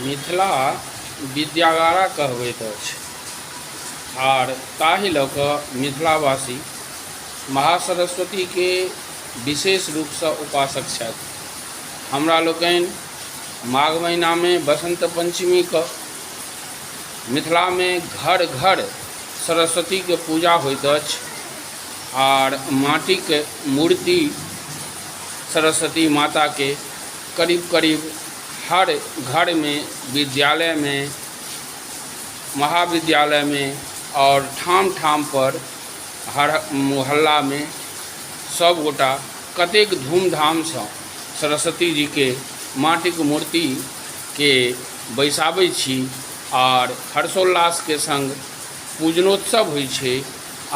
मिथिला विद्यागारा कहबैत अछि आर ताहि लऽ कऽ मिथिलावासी महासरस्वतीके विशेष रूपसँ उपासक छथि। हमरा लोकनि माघ महिनामे बसन्त पञ्चमीके मिथिलामे घर घर सरस्वतीके पूजा होइत अछि आर माटिके मूर्ति सरस्वती माताके करीब करीब हर घरमे विद्यालयमे महाविद्यालयमे आओर ठाम ठामपर हर मोहल्लामे सभगोटा कतेक धूमधामसँ सरस्वती जीके माटिक मूर्तिके बैसाबै छी आर हर्षोल्लासके सङ्ग पूजनोत्सव होइ छै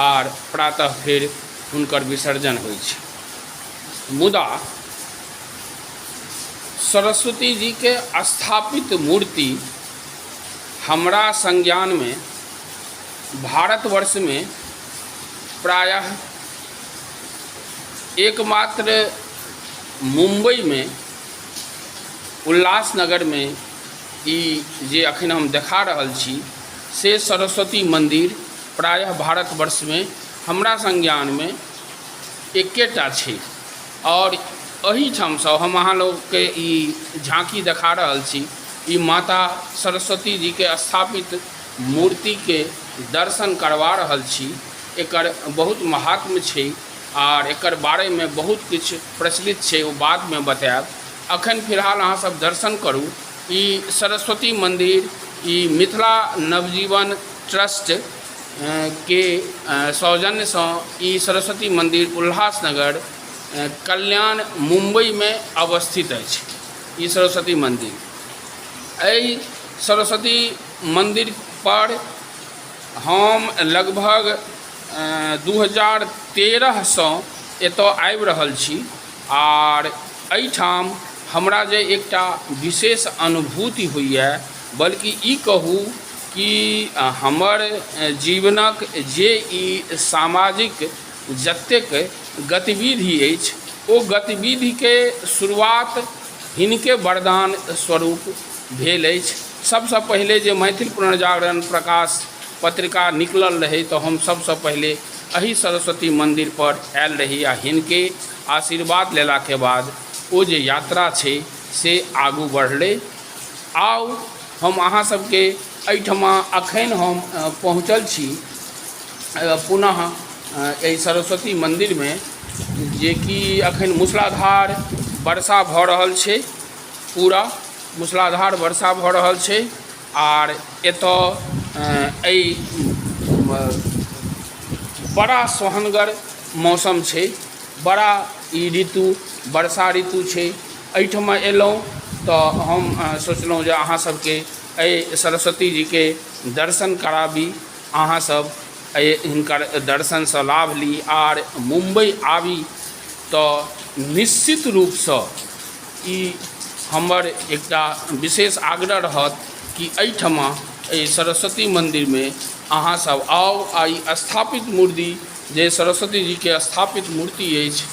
आर प्रातः फेर हुनकर विसर्जन होइ छै। मुदा सरस्वती जीके स्थापित मूर्ति हमरा संज्ञानमे भारतवर्षमे प्रायः एकमात्र मुम्बइमे उल्लासनगरमे ई जे एखन हम देखा रहल छी से सरस्वती मन्दिर प्रायः भारतवर्षमे हमरा संज्ञानमे एकेटा छै। आओर एहिठामसँ हम अहाँ लोकके ई झाँकी देखा रहल छी। ई माता सरस्वती जीके स्थापित मूर्तिके दर्शन करवा रहल छी। एकर बहुत महात्म्य छै आर एकर बारेमे बहुत किछु प्रचलित छै, ओ बादमे बतायब। अखन फिलहाल अहाँ सब दर्शन करू। ई सरस्वती मन्दिर ई मिथिला नवजीवन ट्रस्ट के सौजन्यसँ ई सरस्वती मन्दिर उल्लासनगर कल्याण मुम्बइमे अवस्थित अछि। ई सरस्वती मन्दिर, एहि सरस्वती मन्दिरपर हम लगभग 2013सँ एतय आबि रहल छी आर एहिठाम हमरा जे एकटा विशेष अनुभूति होइए, बल्कि ई कहू कि हमर जीवनक जे ई सामाजिक जतेक गतिविधि अछि, ओ गतिविधिके शुरुआत हिनके वरदान स्वरूप भेल अछि। सभसँ पहिले जे मैथिल पुनर्जागरण प्रकाश पत्रिका निकलल रहै तऽ हम सभसँ पहिले एहि सरस्वती मन्दिरपर आयल रही आ हिनके आशीर्वाद लेलाके बाद ओ जे यात्रा छै से आगू बढ़लै। आउ हम अहाँ सबके एहिठमा अखन हम पहुँचल छी पुनः एहि सरस्वती मन्दिरमे, जेकि अखन मूसलाधार वर्षा भऽ रहल छै, पूरा मूसलाधार वर्षा भऽ रहल छै आर एतऽ एहि बड़ा सोहनगर मौसम छै। बड़ा ई ऋतु वर्षा ऋतु छै। एहिठमा अयलहुँ तऽ हम सोचलहुँ जे अहाँ सबके एहि सरस्वती जीके दर्शन कराबी, अहाँ सब एहि हिनकर दर्शनसँ लाभ ली आर मुम्बइ आबी तऽ निश्चित रूपसँ ई हमर एकटा विशेष आग्रह रहत कि एहिठमा एहि सरस्वती मन्दिरमे अहाँसभ आउ आ ई स्थापित मूर्ति जे सरस्वती जीके स्थापित मूर्ति अछि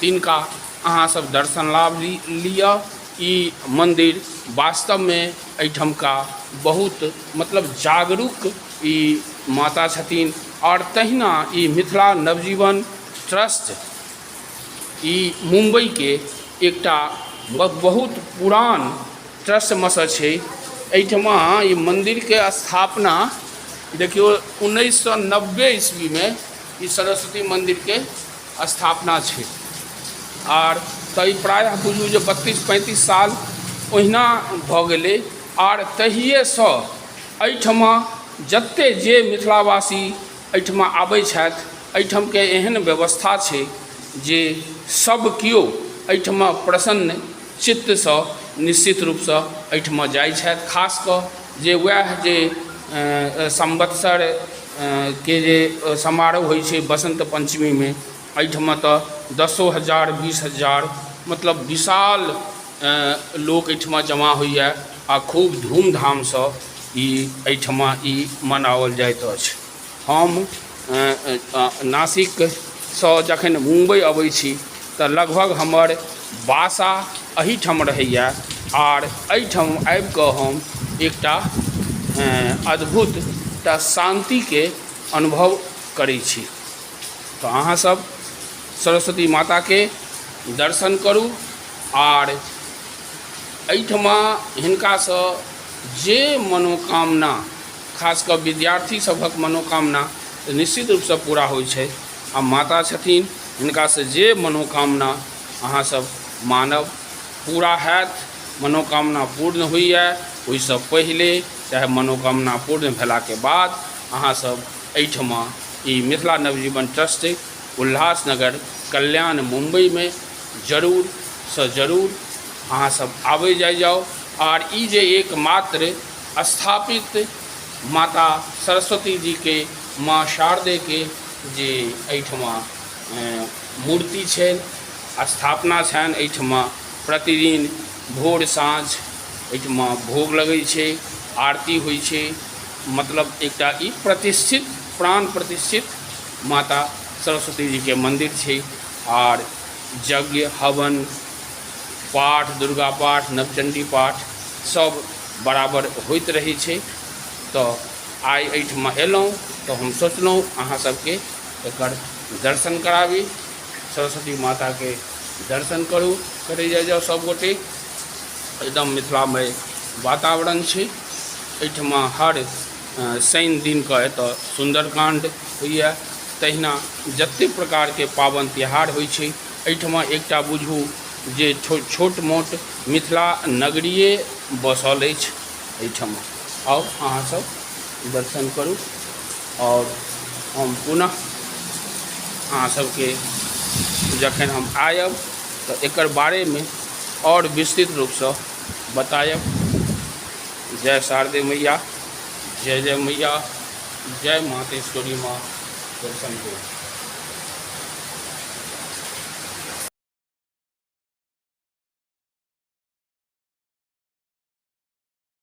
तिनका अहाँसभ दर्शन लाभ लिअ। ई मन्दिर वास्तवमे एहिठमका बहुत मतलब जागरूक ई माता छथिन आओर तहिना ई मिथिला नवजीवन ट्रस्ट ई मुम्बइके एकटा बहुत पुरान ट्रस्टमे सँ छै। एहिठमा ई मन्दिरके स्थापना देखियौ 1990 ईस्वीमे ई सरस्वती मन्दिरके स्थापना छै आर तऽ ई प्रायः बुझू जे 32-35 साल ओहिना भऽ गेलै आर तहिएसँ एहिठमा जतेक जे मिथिलावासी एहिठमा आबै छथि, एहिठामके एहन व्यवस्था छै जे सभ केओ एहिठमा प्रसन्न चित्तसँ निश्चित रूपसँ एहिठमा जाइ छथि। खास कऽ जे उएह जे सम्वत्सरके जे समारोह होइ छै बसन्त पञ्चमीमे, एहिठमा तऽ दसो हजार 20,000 मतलब विशाल लोक एहिठमा जमा होइए आ खूब धूमधामसँ ई एहिठमा ई मनाओल जाइत अछि। हम नासिकसँ जखन मुम्बइ अबै छी तऽ लगभग हमर बासा एहिठाम रहैए। आर एहिठाम आबिकऽ हम एकटा अद्भुत एकटा शान्तिके अनुभव करै छी। तऽ अहाँसभ सरस्वती माताके दर्शन करू आर एहिठमा हिनकासँ जे मनोकामना, खास कऽ विद्यार्थी सभक मनोकामना निश्चित रूपसँ पूरा होइ छै। आ माता छथिन, हिनकासँ जे मनोकामना अहाँसभ मानब पूरा हैत। मनोकामना पूर्ण होइए ओहिसँ पहिले चाहे मनोकामना पूर्ण भेलाके बाद अहाँसभ एहिठमा ई मिथिला नवजीवन ट्रस्ट उल्हासनगर कल्याण मुम्बइमे जरूरसँ जरूर अहाँसभ आबै जाइ जाउ। आर ई जे एकमात्र स्थापित माता सरस्वती जीके, माँ शारदेके जे एहिठमा मूर्ति छनि, स्थापना छनि, एहिठमा प्रतिदिन भोर साँझ एहिठमा भोग लगै छै, आरती होइ छै। मतलब एकटा ई प्रतिष्ठित, प्राण प्रतिष्ठित माता सरस्वती जीके मन्दिर छै। आर यज्ञ हवन पाठ, दुर्गा पाठ, नवचण्डी पाठ सब बराबर होइत रहै छै। तऽ आइ एहिठमा एलहुँ तऽ हम सोचलहुँ अहाँ सबके एकर दर्शन कराबी। सरस्वती माताके दर्शन करू, करै जाइ जाउ सब गोटे। एकदम मिथिलामय वातावरण छै एहिठमा। हर शनि दिनके एतऽ सुन्दरकाण्ड होइए, तहिना जतेक प्रकारके पाबनि तिहार होइ छै एहिठमा। एकटा बुझू जे छोट मोट मिथिला नगरिए बसल अछि एहिठमा। आउ अहाँसभ दर्शन करू आओर हम पुनः अहाँ सबके जखन हम आयब तऽ एकर बारेमे आओर विस्तृत रूपसँ बतायब। जय शारदे मैया, जय जय मैया, जय मातेश्वरी माँ। दर्शन करू।